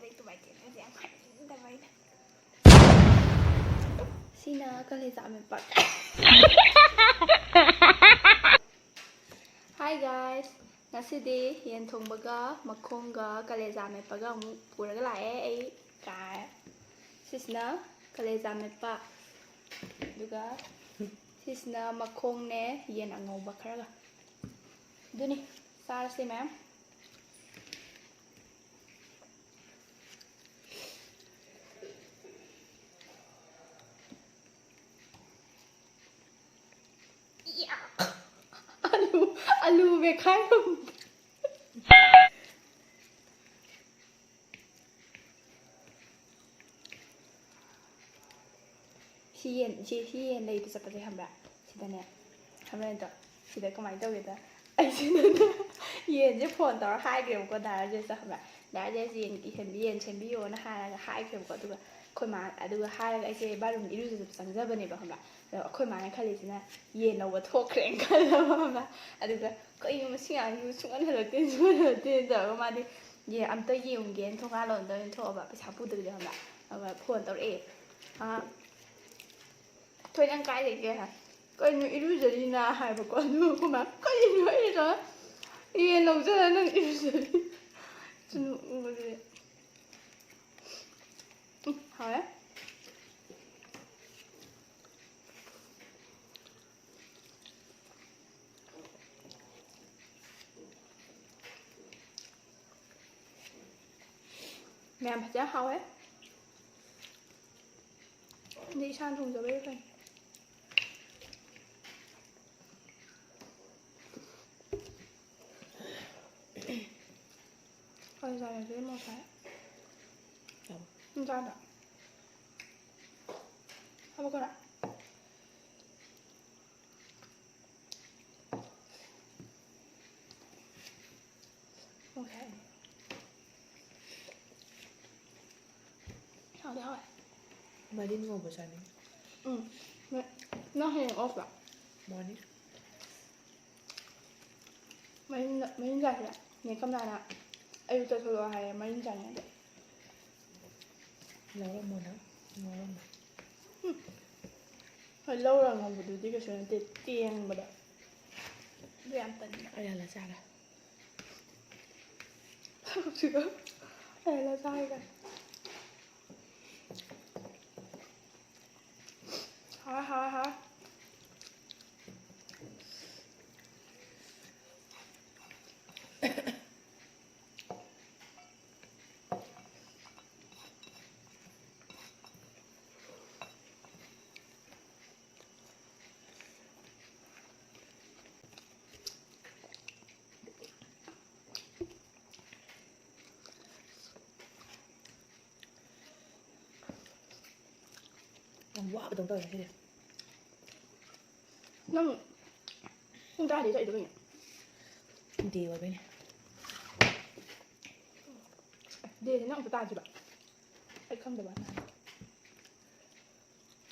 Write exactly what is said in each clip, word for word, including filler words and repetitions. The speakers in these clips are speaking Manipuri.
ꯂꯩꯇꯨ ꯃꯥꯏꯇꯦ, ꯑꯩꯗꯤ ꯌꯥꯝ ꯍꯥꯏꯅꯤꯡꯗꯕ ꯑꯩꯅ꯫ ꯁꯤꯅ ꯀꯂꯦꯖꯥ ꯑꯃꯦꯠꯄ꯫ Hi guys, ꯉꯁꯤꯗꯤ ꯌꯦꯟ ꯊꯣꯡꯕꯒ ꯃꯈꯣꯡꯒ ꯀꯂꯦꯖꯥ ꯑꯃꯦꯠꯄꯒ ꯑꯃꯨꯛ ꯄꯨꯔꯒ ꯂꯥꯛꯑꯦ ꯑꯩ꯫ ꯀꯥꯏ꯫ ꯁꯤꯁꯤꯅ ꯀꯂꯦꯖꯥ ꯑꯃꯦꯠꯄ, ꯑꯗꯨꯒ ꯁꯤꯁꯤꯅ ꯃꯈꯣꯡꯅꯦ, ꯌꯦꯟ ꯑꯉꯧꯕ ꯈꯔꯒ꯫ ꯑꯗꯨꯅꯤ, ꯆꯥꯔꯁꯦ ꯃꯌꯥꯝ꯫ ꯑꯂꯨ, ꯑꯂꯨ ꯃꯦꯠꯈꯥꯏꯔꯝꯕ꯫ ꯁꯤ ꯌꯦꯟ, ꯁꯤ, ꯁꯤ ꯌꯦꯟ ꯂꯩꯕ ꯆꯠꯄꯁꯦ ꯈꯪꯕ꯭ꯔꯥ? ꯁꯤꯗꯅꯦ, ꯈꯪꯕ꯭ꯔꯥ ꯅꯠꯇ꯭ꯔꯣ? ꯁꯤꯗ ꯀꯃꯥꯏꯅ ꯇꯧꯒꯦꯗ, ꯑꯩꯁꯤꯅ ꯌꯦꯟꯁꯦ ꯐꯣꯟ ꯇꯧꯔ ꯍꯥꯏꯈ꯭ꯔꯦꯕꯀꯣ, ꯗꯥ ꯔꯥꯖꯦꯁꯇ, ꯈꯪꯕ꯭ꯔꯥ? ꯗꯥ ꯔꯥꯖꯦꯁ, ꯌꯦꯟ ꯏꯍꯟꯕꯤ-, ꯌꯦꯟ ꯁꯦꯝꯕꯤꯌꯣꯅ ꯍꯥꯏꯔꯒ ꯍꯥꯏꯈ꯭ꯔꯦꯕꯀꯣ꯫ ꯑꯗꯨꯒ ꯑꯩꯈꯣꯏ ꯃꯥ, ꯑꯗꯨꯒ ꯍꯥꯏꯔꯒ ꯑꯩꯁꯦ ꯕꯥꯠꯔꯨꯝꯗ ꯏꯔꯨꯖꯕ ꯆꯪꯖꯕꯅꯦꯕ, ꯈꯪꯕ꯭ꯔꯥ? ꯑꯗꯣ ꯑꯩꯈꯣꯏ ꯃꯥꯅ ꯈꯜꯂꯤꯁꯤꯅ ꯌꯦꯟ ꯂꯧꯕ ꯊꯣꯛꯈ꯭ꯔꯦꯅ ꯈꯜꯂꯕ, ꯈꯪꯕ꯭ꯔꯥ? ꯑꯗꯨꯒ "ꯀꯩꯅꯣ ꯃꯁꯤ ꯑꯉꯥꯡꯁꯤꯕꯨ ꯁꯨꯡꯍꯟ ꯍꯜꯂꯛꯇꯦ, ꯁꯨꯡꯍꯟ ꯍꯜꯂꯛꯇꯦꯅ" ꯇꯧꯔꯒ ꯃꯥꯗꯤ ꯌꯦꯟ ꯑꯝꯇ ꯌꯦꯡꯉꯨꯒꯦꯅ ꯊꯣꯡꯒꯥꯜ ꯂꯣꯝꯗ ꯑꯣꯏꯅ ꯊꯣꯛꯑꯕ, ꯄꯩꯁꯥ ꯄꯨꯗꯕꯤꯗ, ꯈꯪꯕ꯭ꯔꯥ? ꯑꯗꯨꯒ ꯐꯣꯟ ꯇꯧꯔꯛꯑꯦ꯫ ꯑꯥ, "ꯊꯣꯏ, ꯅꯪ ꯀꯥꯏ ꯂꯩꯒꯦ?" ꯍꯥꯏ꯫ "ꯀꯩꯅꯣ, ꯏꯔꯨꯖꯔꯤꯅ" ꯍꯥꯏꯕꯀꯣ꯫ ꯑꯗꯨꯒ ꯑꯩꯈꯣꯏ ꯃꯥ, "ꯀꯩꯅꯣ ꯏꯔꯨꯖ-, ꯌꯦꯟ ꯂꯧꯖꯔ ꯅꯪ ꯏꯔꯨꯖꯔꯤ?" ꯁꯨꯝ ꯎꯕꯗꯨꯗꯤ꯫ ꯎꯝ, ꯍꯥꯎꯔꯦ꯫ ꯃꯌꯥꯝ ꯐꯖꯅ ꯍꯥꯎꯋꯦ꯫ ꯑꯗꯩ ꯏꯁꯥꯅ ꯊꯣꯡꯖꯕꯩꯔ ꯀꯩꯅꯣ꯫ ꯀꯩ ꯆꯥꯔꯒꯦ ꯃꯣꯁꯥꯏ? ꯆꯥꯕ꯫ ꯅꯪ ꯆꯥꯗ꯭ꯔꯣ? ꯍꯥꯞꯄꯛꯀꯗ꯭ꯔꯥ? ꯃꯣꯁꯥꯏ꯫ ꯍꯥꯎꯗꯤ ꯍꯥꯎꯋꯦ꯫ ꯃꯔꯤꯟ ꯉꯧꯕ ꯆꯥꯅꯤꯡꯉꯤ꯫ ꯎꯝ꯫ ꯅ-, ꯅꯪ ꯍꯌꯦꯡ off ꯂꯣ? Morning꯫ ꯃꯔꯤꯟ, ꯃꯔꯤꯟ ꯆꯥꯁꯤꯔꯥ? ꯅꯦ ꯀꯝꯂꯥꯅ ꯑꯌꯨꯛꯇ ꯊꯣꯛꯂꯛꯑꯣ ꯍꯥꯏꯌꯦ, ꯃꯔꯤꯟ ꯆꯥꯅꯤꯡꯉꯗꯤ꯫ ꯂꯧꯔꯝꯃꯣ ꯅꯪ, ꯂꯧꯔꯝꯃꯣ꯫ ꯍꯣꯏ, ꯂꯧꯔ ꯉꯧꯕꯗꯨꯗꯤ ꯀꯩꯁꯨ ꯅꯠꯇꯦ, ꯇꯦꯡꯕꯗ꯫ ꯑꯗꯨ ꯌꯥꯝ ꯇꯟꯕ꯫ ꯑꯩ ꯍꯜꯂ ꯆꯥꯒꯦ꯫ ꯁꯤꯒ ꯑꯩ ꯍꯜꯂ ꯆꯥꯒꯦ꯫ ꯍꯥ, ꯍꯥ, ꯍꯥ꯫ ꯌꯥꯝ ꯋꯥꯕꯗꯧꯅ ꯇꯧꯋꯦ ꯉꯁꯤꯗꯤ꯫ ꯅꯪ ꯄꯨꯡ ꯇꯔꯥꯗꯩ ꯆꯠꯂꯤꯗꯣ ꯀꯩꯅꯣ? ꯗꯦ ꯑꯣꯏꯕꯩꯅꯦ꯫ ꯗꯦꯁꯦ ꯅꯪ ꯑꯝꯇ ꯇꯥꯗ꯭ꯔꯤꯕ? ꯑꯩ ꯈꯪꯗꯕ ꯍꯥꯏꯅ ꯍꯥꯏꯕ꯫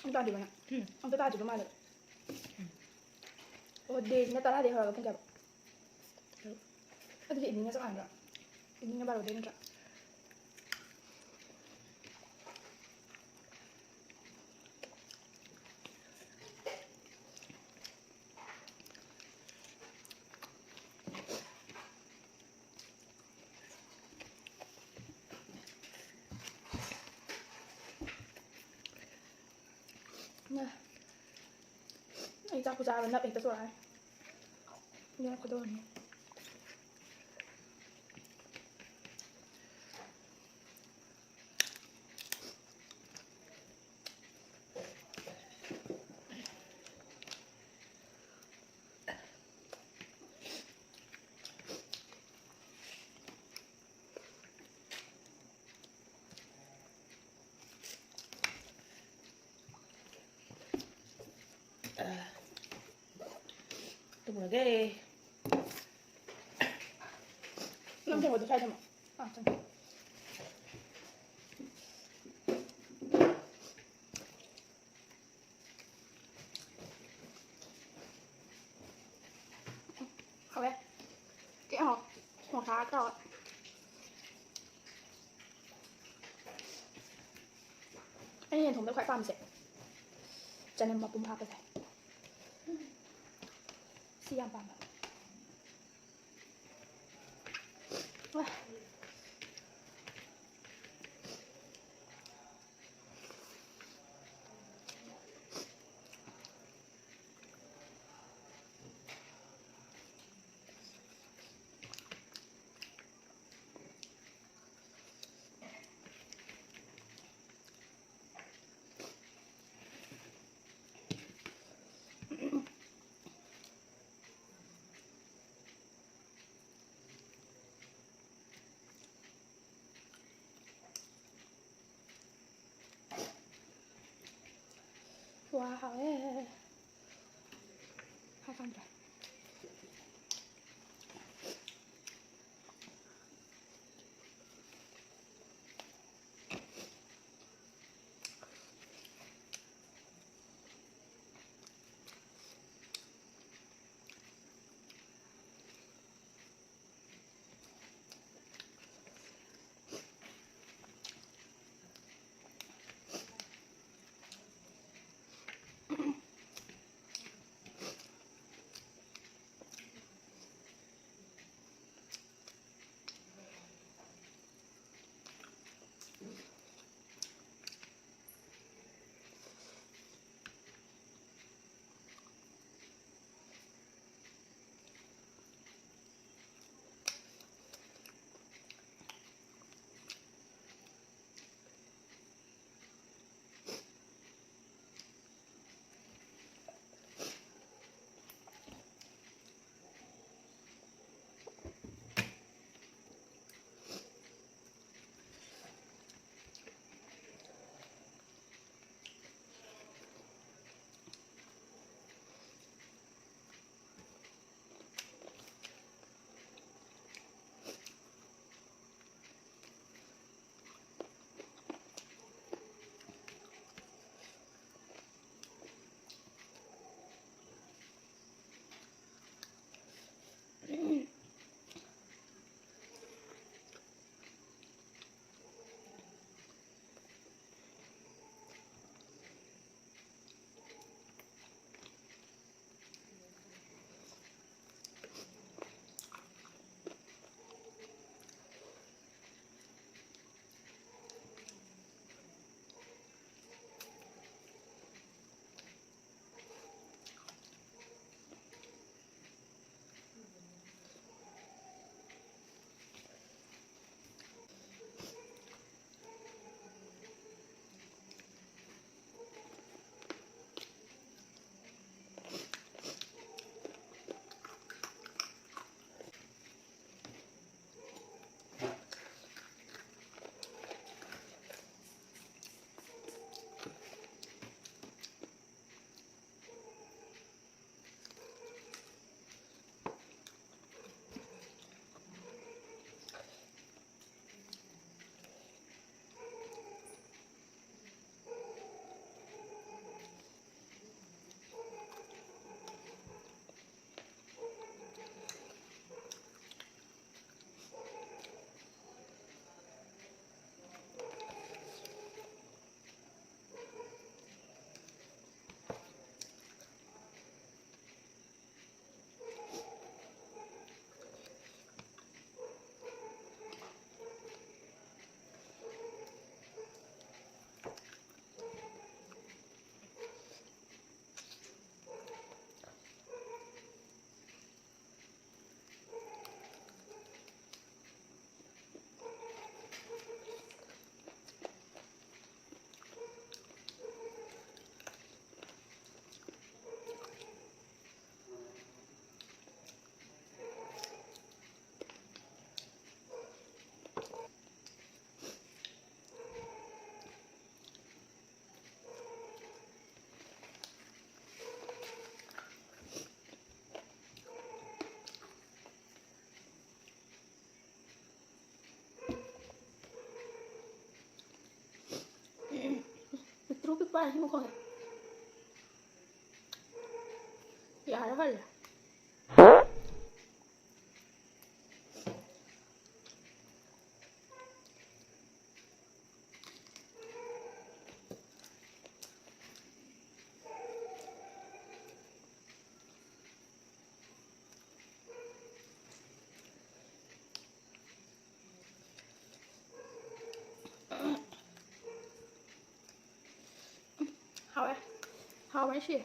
ꯑꯝꯇ ꯇꯥꯗ꯭ꯔꯤꯕ ꯅꯪ? ꯎꯝ꯫ ꯑꯝꯇ ꯇꯥꯗ꯭ꯔꯤꯕ ꯃꯥꯜꯂꯦꯕ꯫ ꯎꯝ꯫ ꯑꯣ, ꯗꯦꯁꯤꯅ ꯇꯔꯥꯗꯩ ꯍꯧꯔꯒ ꯄꯨꯡ ꯀꯌꯥꯕꯧ? ꯇꯔꯨꯛ꯫ ꯑꯗꯨꯗꯤ ꯏꯚꯤꯅꯤꯡꯒ ꯆꯞ ꯃꯥꯟꯅꯗ꯭ꯔꯣ? ꯏꯚꯤꯅꯤꯡꯒ ꯕꯥꯔꯣꯗꯩ ꯅꯠꯇ꯭ꯔꯥ? ꯅ-, ꯑꯩ ꯆꯥꯛ ꯈꯨꯆꯥꯗꯣ ꯅꯞ ꯍꯦꯛꯇ ꯆꯣꯔꯛꯑꯅꯤ꯫ ꯑꯗꯨꯅ ꯈꯣꯏꯗꯧ ꯌꯥꯝ ꯁꯥꯎꯅꯤꯡꯉꯦ꯫ ꯇꯨꯝꯃꯨꯔꯒꯦ꯫ ꯅꯪ ꯊꯣꯡꯕꯗꯣ ꯁ꯭ꯋꯥꯏꯗ ꯊꯝꯃꯣ꯫ ꯑꯥ, ꯊꯝꯃꯦ꯫ ꯍꯥꯎꯋꯦ꯫ ꯊꯤ ꯍꯥꯎꯋꯦ꯫ ꯊꯣꯡ ꯁꯥ ꯇꯧꯔꯒ꯫ ꯑꯩꯅ ꯌꯦꯟ ꯊꯣꯡꯕꯗ ꯈ꯭ꯋꯥꯏ ꯄꯥꯝꯕꯁꯦ ꯆꯅꯝ ꯃꯄꯨꯝ ꯍꯥꯞꯄꯁꯦ꯫ ꯁꯤ ꯌꯥꯝ ꯄꯥꯝꯕ꯫ ꯋꯥ ꯍꯥꯎꯋꯦ꯫ ꯍꯥꯎ ꯆꯥꯝꯗ꯭ꯔꯦ꯫ ꯄꯥꯏ ꯁꯤ ꯃꯈꯣꯡꯁꯦ꯫ ꯌꯥꯔꯦ ꯐꯔꯦ꯫ ꯍꯥꯎꯋꯦ꯫ ꯍꯥꯎꯋꯦ ꯁꯤ꯫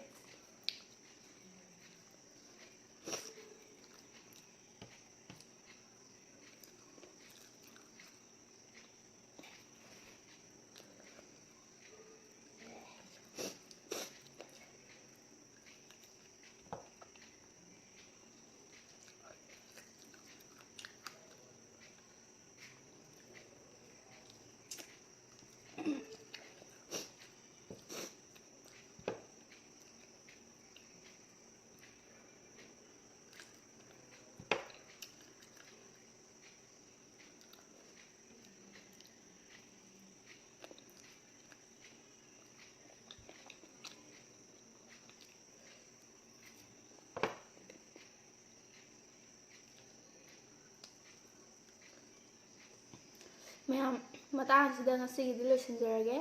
ꯃꯌꯥꯝ, ꯃꯇꯥꯡꯁꯤꯗ ꯉꯁꯤꯒꯤꯗꯤ ꯂꯣꯏꯁꯤꯟꯖꯔꯒꯦ꯫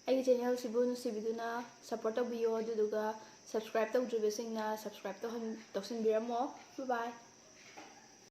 ꯑꯩꯒꯤ ꯆꯦꯅꯦꯜꯁꯤꯕꯨ ꯅꯨꯡꯁꯤꯕꯤꯗꯨꯅ ꯁꯞꯄꯣꯔꯠ ꯇꯧꯕꯤꯌꯣ, ꯑꯗꯨꯗꯨꯒ ꯁꯕꯁꯀ꯭ꯔꯥꯏꯕ ꯇꯧꯗ꯭ꯔꯤꯕꯁꯤꯡꯅ ꯁꯕꯁꯀ꯭ꯔꯥꯏꯕ ꯇꯧꯍꯟ-, ꯇꯧꯁꯤꯟꯕꯤꯔꯝꯃꯣ꯫ ꯕꯥꯏ ꯕꯥꯏ꯫